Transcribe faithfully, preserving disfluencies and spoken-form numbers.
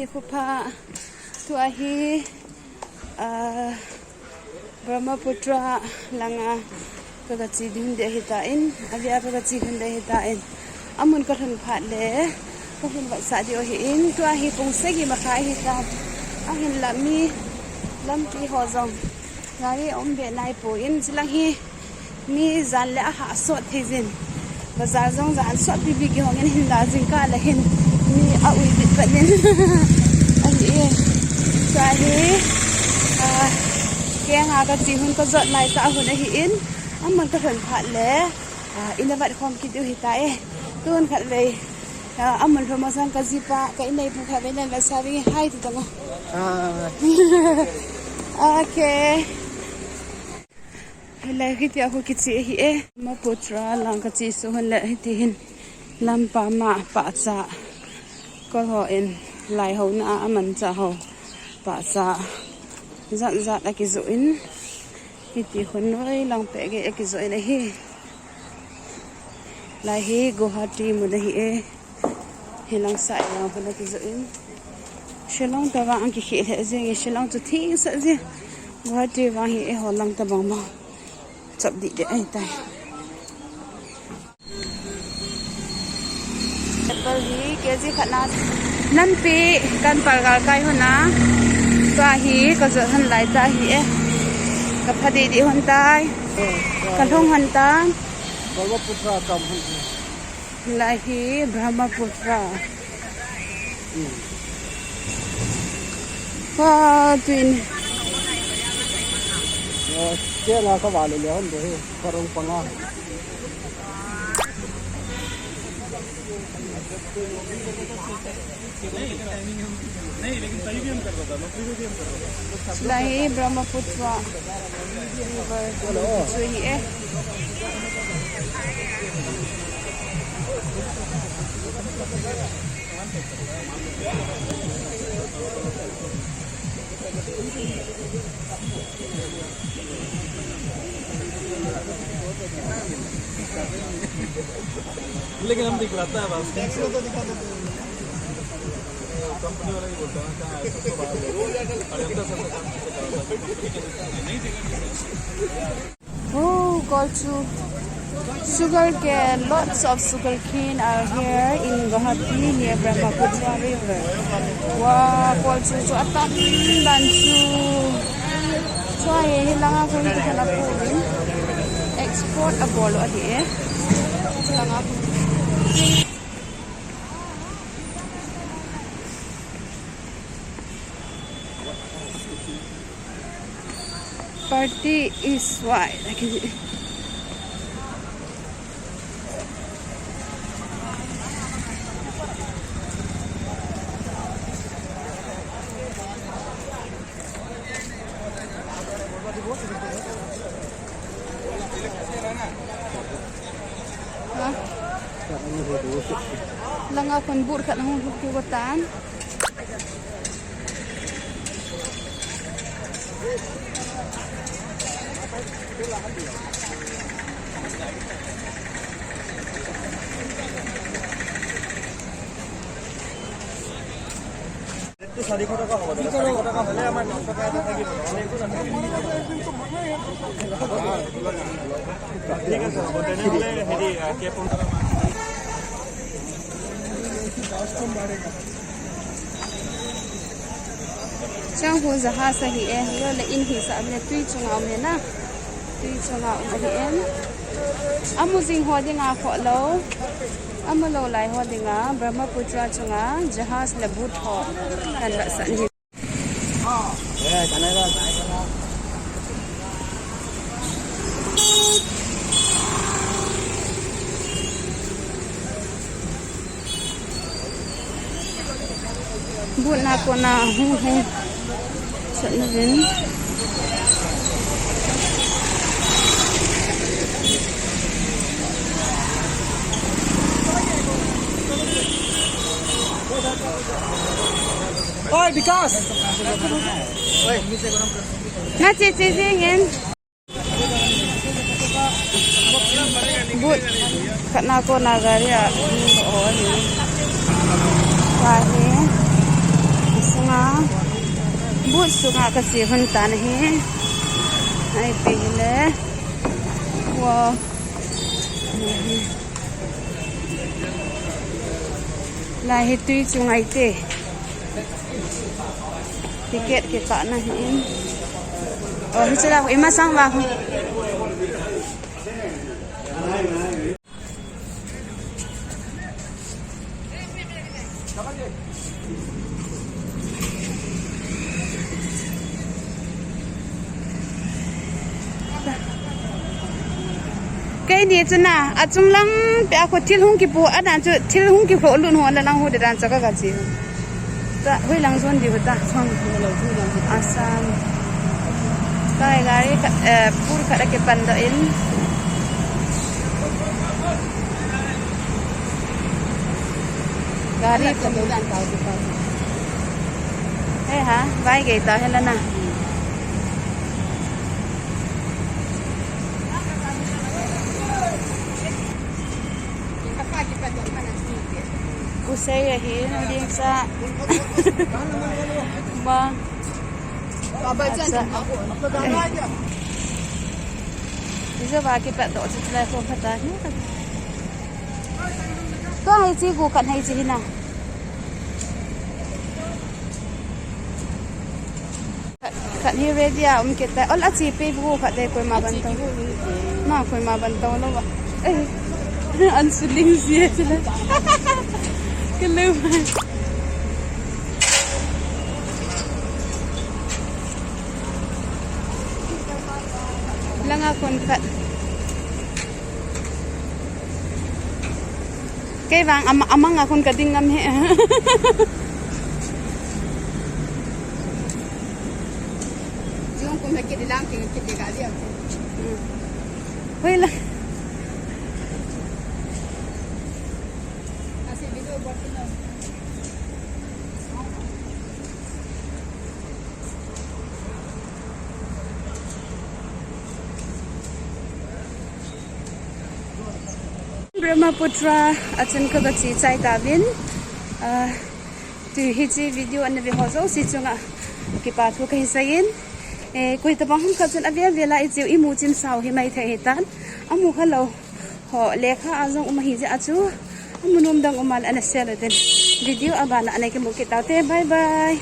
Hi khu pha, tua hi, ah, Brahmaputra langa ka, ka che ding ding ahi tan, avia ka, ka che ding ding ahi tan. Amun ka lhun phat le, ka lhun vetsah diu ahin, tua hi pung sagi makhai ahi tan. Ahinla mi lampi ho jong gari um be nai poi, chulang hi mi jan le ahah sot thei jin. Bazar jong jan sot pi pi kihong in, hinla jingkah le hin mi a ui bit pat in. Ahi e. Tua hi, ah, kei nga ka che hun ka jot lai tah hun ahin, amun ka lhun phat le, ah, ina vet khom kit diu ahi tai. Tun khat vei, ah, amun lhun masang ka jipa, ka inneipu khat vei nan vetsah ving e, hi ti tang o. Ah. Okay. Hilai hitia khu kiche ahi e. Brahmaputra lang ka che suh hun le hiti hin lampa ma pahcha kol ho in lai ho na a mancha ho pahcha jat jat akijoh in, hiti khun noi lang peh gei akijoh in ahi. Lai hi Guwahati mun ahi e. Hilang sah e, lang khun akijoh in. Shillong to vang kikhel lheh jeng e, Shillong chu theng sah jeng. Guwahati vang hi eiho lang tabang ma chop dih deh ahi tai. Apple hi K G khat na. Nampi kan pal gal kai hun a. Tua hi ka jot hun lai tah ahi e. Ka pha dih dih hun tai. Ka lhung hun tan. Brahmaputra kam hun. Lai hi Brahmaputra. Hmm. Wah, tu ini. Ya, dia lah ka balik dia, kan tu, eh, karung panga. Lai hi Brahmaputra River chu ahi e. लेकिन हम दिखलाता है बस। कंपनी वाला ही बोलता है, कहाँ है, सबको बाहर ले। और अंदर सबसे काम किसे कराता है? Oh, got to sugar cane. Lots of sugar cane are here in Guwahati near Brahmaputra River. Wow, got to, to atam dan chu. Chua hi, hilanga khu hi kana khu export abol u ahi e. Hilanga khu. Party is why. Ha? Langa khun boot khat hung lhut kit tan. চাৰিশ টকা হ'ব দাদা, চাৰিশ টকা হ'লে আমাৰ দহ টকা এটা থাকিব। ঠিক আছে, হ'ব, তেনেহ'লে হেৰি, আ, কেব Chang khu jahaz ahi e, lo le in hi sa le tui chunga um e na. Tui chunga um ahi e. Amu jing ho dinga khoh lou. Amu lou lai ho dinga Brahmaputra chunga jahaz le boat ho kan la san hi. Boat na kona hung hung. Sat na vin. Oi, Vikas! Oi. Na che che che ngen. Boat khat na kona gari a, oh, ni. Wa ni. Boat sunga kache hon tan ahi. Ai pe le. Wow. Lai hi tui chu ngai te. Ticket kikah na hi in. Oh, hichu la ima sang ba. Keini chu na, achung lang peh a khu thil hung kipu, adan chu thil hung kikhoh lut ho la lang hu de dan chu ka ga chi. Ta, hui lang zon di hu ta. Assam. Kai gari khat, eh, pur khat a kipan doh in. Gari khat. Eh ha, vai gei ta hela na. Kusei ahi, na ding sa. Ba. Acha. Ijo ba kipat doh chu lai ko phata ni. Tua hi chi gu kan hai chi hina. Khat, khat hi ready a um kit tai. Ol a chi pe bu khat te koima ban tau. Ma koima ban tau lo ba. Eh. An su ling si e chila. Ke lo. Langa kon khat. Kei vang ama, amang a kon ka ding ngam he. Jong kon ka kit lang, kit, kit ka dia. Hmm. Hoi la. Asi video buat kena. Brahmaputra a chun ka ga che chai tauvin, ah, tu hiche video ana ve ho jouse chunga kipa thu kahin seiyin, eh, koi tabang ham khat chun ave ave la i cheu i mu chim sau hi mai thei hitan, amu kha lou ho lekha a jong um ahi jeh a chu, amu nom dang um a le ana share le ten, video a ban a ana kimu kit taute, bye bye.